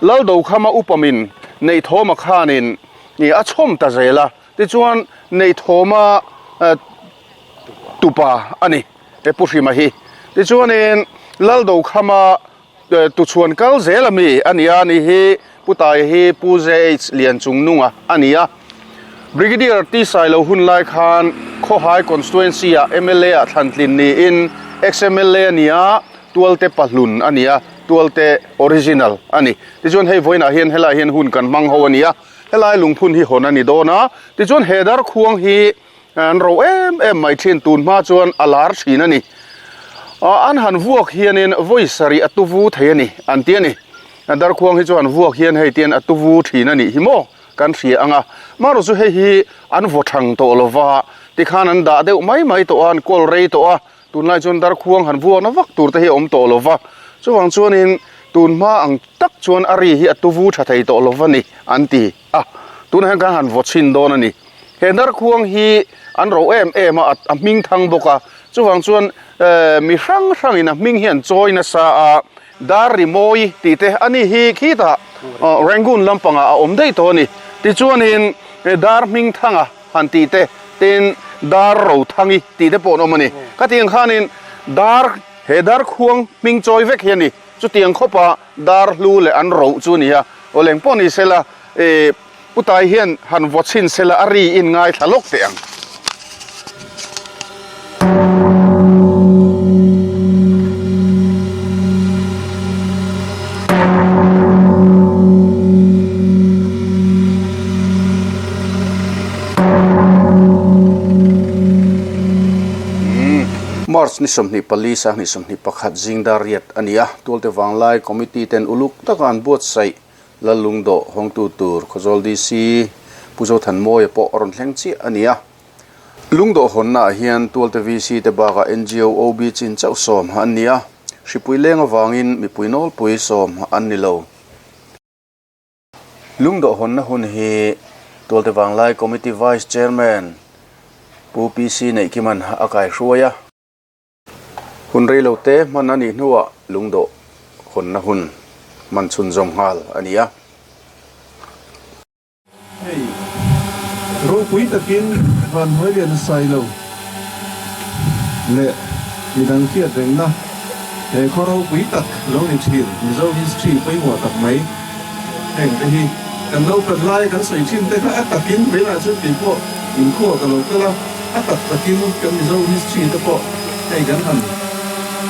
Laldokhama upamin Neihthawma khanin a chhawm ta zel a, tichuan Neihthawma tupa a ni he Pu Hrima hi. Tichuanin Laldokhama tuchhuan kal zel a mi a ni a, ni hi Pu Taia hi Pu JH Lianchungnunga a ni a. Brigadier T Sailo hun lai khan Khawhai Constituency ah mla ah thlantlin niin ex-mla a ni a, Tualte Pahlun a ni a, Tualte original a ni. Tichuan hei vawiinah hian helaiah hian hun kan hmang ho a ni a, helai lungphun hi hawn a ni dawn a, tichuan he darkhuang hi an ro em em mai thin, tun hma chuan a lar thin a ni. An han vuak hianin vawi sarih a tuvu thei a ni an ti a ni. Darkhuang hi chuan vuak hian hei tian a tuvu thin a nih hi maw? Kan hria ang a, marawh chu hei hi an vaw thang tawh lo va, tikhan an dah deuh mai mai tawh a, an kawl rei tawh a, tunlai chuan darkhuang han vuakna vak tur te hi a awm tawh lo va, chuvang chuanin tun hma ang tak chuan a ri hi a tuvu tha thei tawh lo va ni an ti a, tunah hian kan han vaw chhin dawn a ni. He darkhuang hi an ro em em a, a hming thang bawk a, chuvang chuan mi hrang hrangin a hming hi an chawi nasa a, Dar rimawi tih te a ni hi khitah Rangoon lampangah a awm daih tawh a ni. Tichuanin Dar Hmingthanga han tih te, tin Dar Rothangi tih te pawh an awm a ni. Khatiang khanin Dar, he Dar khuang hming chawi vek hi a ni. Chutiang khawpa Dar hlu leh an roh chu a ni a. Aw leng pawh ni sela, Pu Tai hian han vaw chhin sela a ri in ngaithla lawk teh ang. March ni 24 21 zingdar riat a ni a, Tualte Vanglai Committee ten uluk taka an buatsaih Lallungdawh hawngtu tur Khawzawl DC Pu Zothanmawia pawh a rawn thleng chiah a ni a. Lungdawh hawnnaah hian Tualte VC te bakah ngo OB chin chauh sawm an ni a, hripui leng avangin mipui nawlpui sawm an ni lo. Lungdawh hawnna hun hi Tualte Vanglai Committee Vice Chairman Pu PC Neihkiman a kaihruai a. Hun rei lo te hman a nih hnuah lungdawh hawnna hun hman chhunzawm nghal a ni a. Hei, ropui takin vanhnuai lian a sai lo leh midang hriat rengna he khaw ropui tak lo ni thin Mizo history pawimawh tak mai heng te hi kan naupan lai kan sawi thin te kha a takin hmeilah chuan kei pawh inkhua ka lo kal a. A tak takin kan Mizo history te pawh hei kan han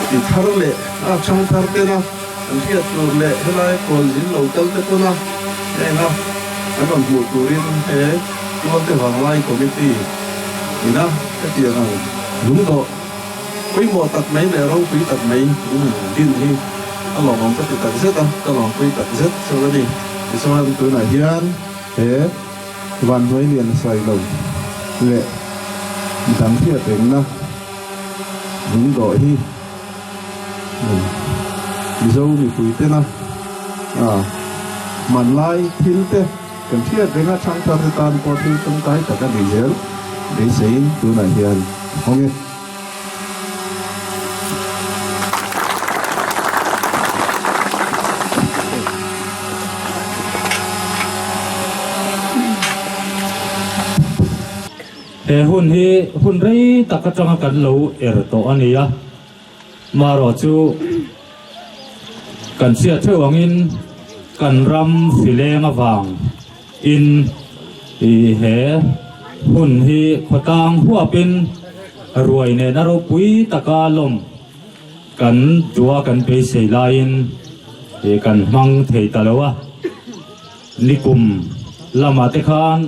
ti thar leh a, chhang thar tena kan hriat tur leh helai kawlzin lo kal te pawna henga an rawn hmuh turin he Tualte Vanglai Committee ina hetiang ang lungdawh pawimawh tak mai leh ropui tak mai in han din hi a lawmawm ka ti tak zet a, ka lawmpui tak zet chu a ni. Tichuan tunah hian he. Vanhnuai lian a sawi lo leh dang hriat engna lung dawh hi Mizo mipui tena hmanlai thil te kan hriat renga thangthar te tan pawh thil tangkai tak a ni zel beiseiin tunah hian a hawng e. He hun hi hun rei tak atanga kan lo er tawh a ni a, marawh chu kan hriat theuh angin kan ram hrileng avang in he hun hi khawtlang huapin ruai nena ropui taka lawm kan duh a kan beisei laiin kan hmang thei ta lo a. Nikum lamah te khan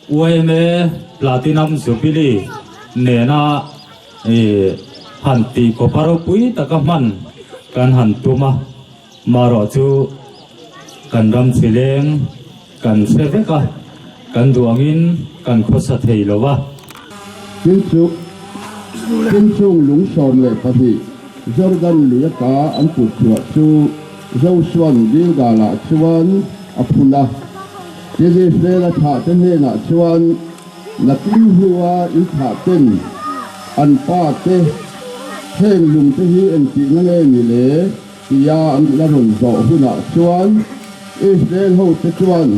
YMA Platinum Jubilee nena han tih kawpa ropui taka hman kan han tum a, marawh chu. Kan ram thileng kan hre vek a, kan duh angin kan khawsa thei lo va. Tin chu, tin chung lung 12 Jordan lui ata an put chhuah chu Josua'n Gilgal-ah chuan a phun a. Tin Israel-a thlahte hnenah chuan, Nakin hnua in thlahten an pa te heng lungte hi engtihna nge ni le? Tia an la rawn zawh hunah chuan Israel hote chuan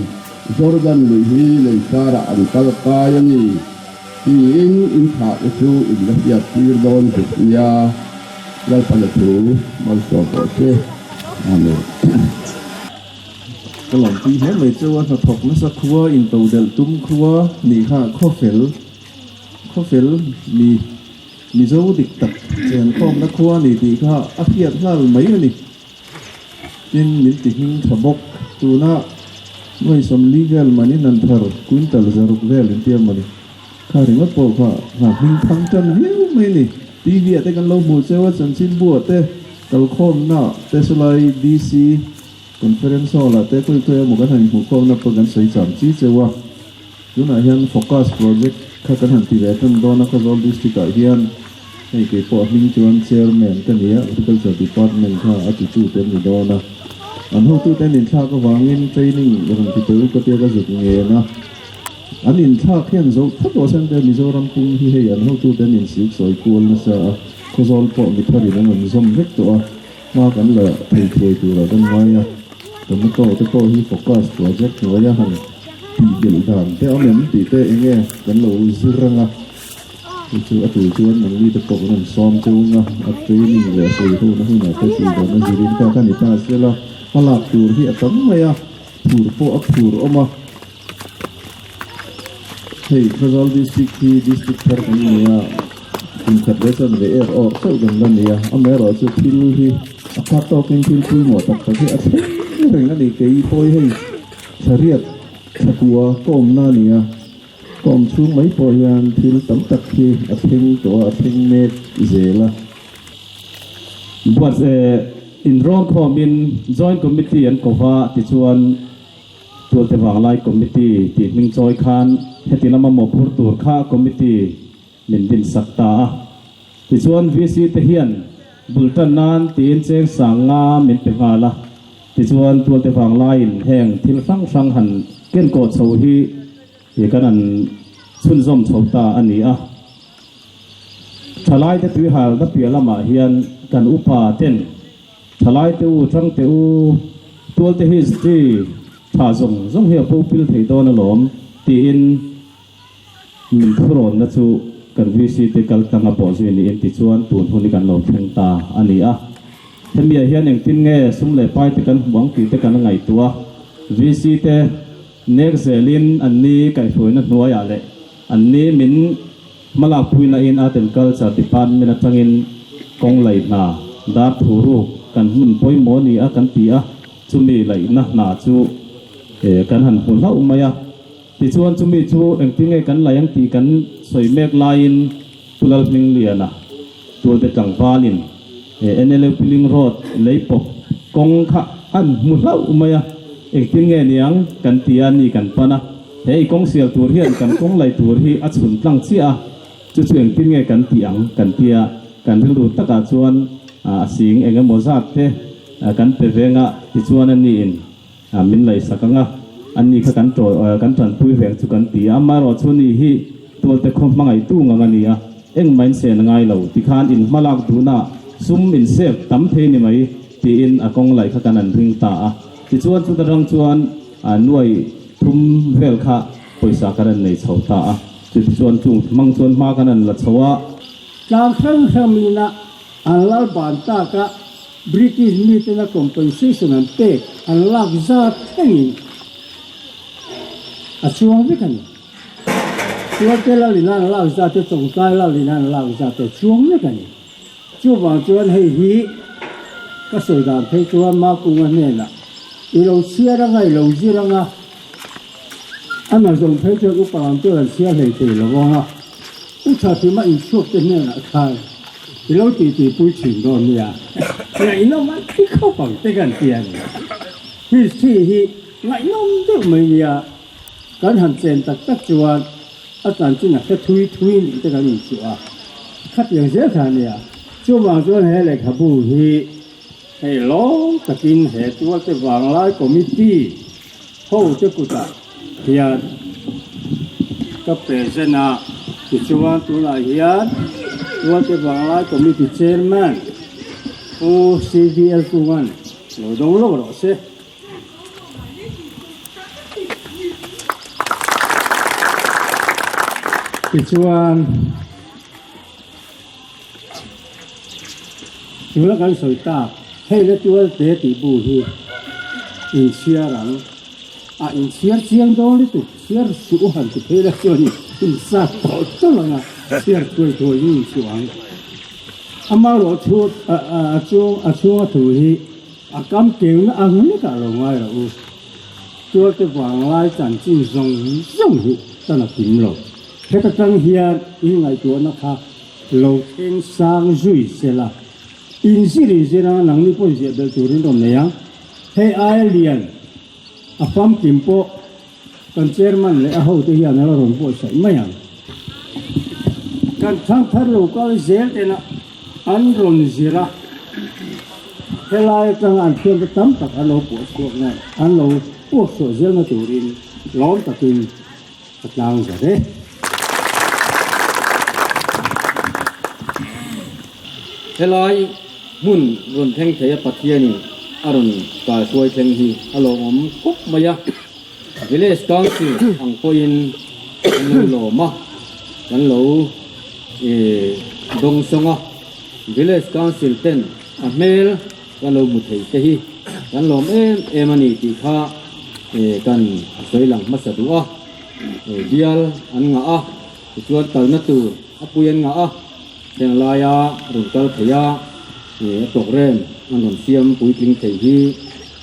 Jordan lui hi lei karah an kal kai a ni tiin in thlahte chu in la hriat tir dawn zuk nia. Lalpana thu malsawm pawh se. Amen. Ka lawmpui hle mai cheu a, hnathawk nasa khua intodelh tum khua nih kha khawfel khawfel mi. Mizo dik tak chenkhawmna khua ni tih kha a hriat nghal mai a ni. Tin, min ti hming tha bawk. Tuna nuai 40 vel manin an thar quintal 600 vel intia mawni. Kha ringawt pawh kha hna hming thang tan viau mai a ni. TV ah te kan lo hmuh cheu a, chanchinbu ah te, kalkhawmna te sawlai DC Conference Hall ah te khawi khawi emaw kan han inhmuhkhawmna pawh kan sawi cham chi cheu a. Tunah hian Focus Project kha kan han ti ve tan dawn a, Khawzawl District ah hian hei kei pawh a hming chuan Chairman ka ni a, Agriculture Department kha a titu te an ni dawn a. An hotute an inthlak avangin training rawn ti teh u ka tia ka zuk ngen a. An inthlak hian zo thlap rawh se Mizoram pum hi hei an hotute an insik sawi kual nasa a, Khawzawl pawh mi tharin an rawn zawm vek tawh a, hma kan la thei thuai turah kan ngai a, tomato te pawh hi focus project hnuaia han tih belh dan te awm em tih te eng nge kan lo zir reng a, chu chu a tul chuan nangni te pawh kan rawn sawm cheu ang a, a training leh a sawi hona hunah te tih dan a zirin kha ka ni ta sel a, hma lak tur hi a tam mai a, phur pawh a phur awm a. Hei Khawzawl District hi District thar kan ni a, kum khat leh chuan ve er awr chauh kan la ni a, amaherawhchu thil hi a khat tawkin thil pawimawh tak tak hi a thleng reng a ni. Kei pawh hi hei thla riat thla kua ka awmna a ni a, ka awm chhung mai pawh hian thil tam tak hi a thleng tawh a, a thleng mek zel a. Buatsaih inrawn khawmin Joint Committee an ko va tichuan, Tualte Vanglai Committee tih hming chawi khan heti lama mawhphur tur kha Committee min din sak ta a. Tichuan VC te hian bul tan nan tiin cheng sang nga min pe nghal a. Tichuan Tualte Vanglaiin heng thil hrang hrang han ken kawh chho hi kan han chhunzawm chho ta a ni a. Thalaite tuihalna piah lamah hian kan upa ten Thalai te u, Chang te u, Tualte history tha zawng zawng hi a bo pil thei dawn alawm tiin min thurawnna chu kan VC te kal tlang a pawh zui niin tichuan tun hun hi kan lo thleng ta a ni a. Hemiah hian engtin nge sum leh pai te kan hmu ang tih te kan ngaihtuah a, VC te nek zelin anni kaihhruaina hnuaiah leh anni min Hmalakpuina in Art and Culture Department atangin kawng laih hna dar thu ruk kan hmun pawimawh ni a kan ti a, chumi laihna hna chu kan han hmu hlauh mai a. Tichuan chumi chu engtin nge kan laih ang tih kan sawi mek laiin Pu Lalhmingliana Tualte tlangvalin NLA Piling Road lei pawp kawng kha an hmu hlauh mai a, engtin nge niang kan ti a ni kan pan a. He i kawng sial tur hian kan kawng lai tur hi a chhun tlang chiah a, chu chu engtin nge kan tih ang kan ti a, kan rilru takah chuan a sing eng emaw zat te kan pe veng a, tichuan a niin min laihsak ang a, a ni kha kan kan tanpui veng chu kan ti a, amaherawh chu ni hi tualte khaw hmangaihtu ngang a ni a, engmah in sen a ngai lo, tikhan in hmalak duhna sum in save tam thei ni mai tiin a kawng laih kha kan an ring ta a, tichuan chuta rang chuan nuai Thum vel kha pawisa kan an nei chho ta a, chutichuan chung hmang chuan hma kan an la chho a. Tlang hrang hrang mina an lal ban tak a, British mitena compensation an pek an lak zat thlengin a chuang vek a ni. Tualte lalin an lak zat te, Chawngtlai lalin an lak zat te a chuang vek a ni. Chuvang chuan hei hi ka sawi dan phei chuan Makunga hnenah i lo chhiar anga i lo zir anga a nazawm phei chuan upa lam chu an chhiar hlei thei lo vang a, u tha thima inchhuak te hnenah khan i lo titi pui thin dawn nia, ngaih nawm a thi khawp ang te kan ti a ni. History hi ngaihnawm deuh mai nia, kan han chen tak tak chuan a chanchin a hre thui thui nih te kan inchuh a, khatiang zel kha a nia. Chuvang chuan he lehkhabu hi hei lawm takin he Tualte Vanglai Committee hote kutah hian ka present a, tichuan tunah hian Tualte Vanglai Committee Chairman Pu CVL Kunga'n lo dawng lawk rawh se. Tichuan tuna kan sawi tak hei la tualte tih bu hi inchhiar ang a inchhiar chiang dawn lutuk chhiar suh han ti phei la chuan insat tawh tawlh ang a chhiar thuai thuai in inchhuah ang. Amaherawhchu a chung a chhunga thu hi a kam keuhna ang lekah lo ngai loh u. Tualte vanglai chanchin zawng zawng hi tan a kim lo. Heta tang hian in ngaihtuahna kha lo thleng sang zui se la. In zir in zir anga nangni pawhin ziah belh turin rawn nei ang. Hei aia lian a famkim pawh Kan chairman leh a hote hian a la rawn buatsaih mai ang. Kan thangthar lo kal zel tena an rawn zir a, helai atanga an thiante tam tak an lo puah chhuak nge an lo puak chhuah zelna turin lawm takin ka tlang zar e. Helai hmun rawn thleng thei a Pathianin a rawn kaihruai thleng hi a lawmawm khawp mai a. Village Council ang pawhin kan lo lawm a, kan lo dawngsawng a, Village Council ten a hmel kan lo hmu thei te hi kan lawm em em a ni tih kha kan sawi lang hmasa duh a, bial an ngah a, tichuan kalna tur a pui an ngah a, heng laia rawn kal thei a, a program an rawn siam puitling thei hi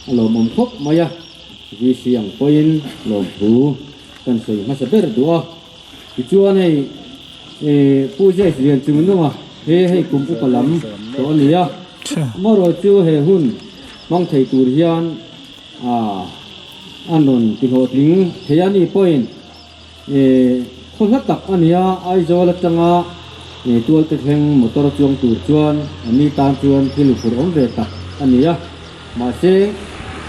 a lawmawm khawp mai a. VC ang pawhin lawmthu kan sawi hmasa ber duh a, tichuan hei Pu Jace Lianchungnunga he hei kum upa lam tawh a ni a, amaherawh chu he hun hmang thei tur hian an rawn tihlawhtling thei a ni pawhin khaw hla tak a ni a, Aizawl atanga Tualte thleng motor chuang tur chuan a mi tan chuan thil fur awm ve tak a ni a. Mahse,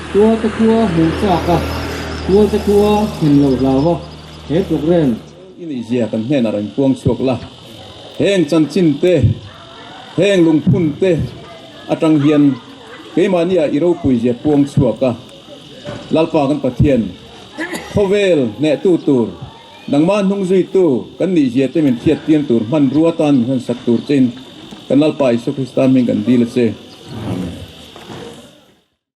Tualte khua hmuh chak a, Tualte khua thlen loh hlau a, he programme. I nih zia kan hnenah rawn puang chhuak la, heng chanchin te, heng lungphun te atang hian keimahnia i ropui zia puang chhuak a, Lalpa kan Pathian, khawvel hnehtu tur, nangmah hnungzuitu kan nih zia te min hriattir tur hmanrua tan min hmansak tur chein kan Lalpa Isua Krista hming kan dil a che.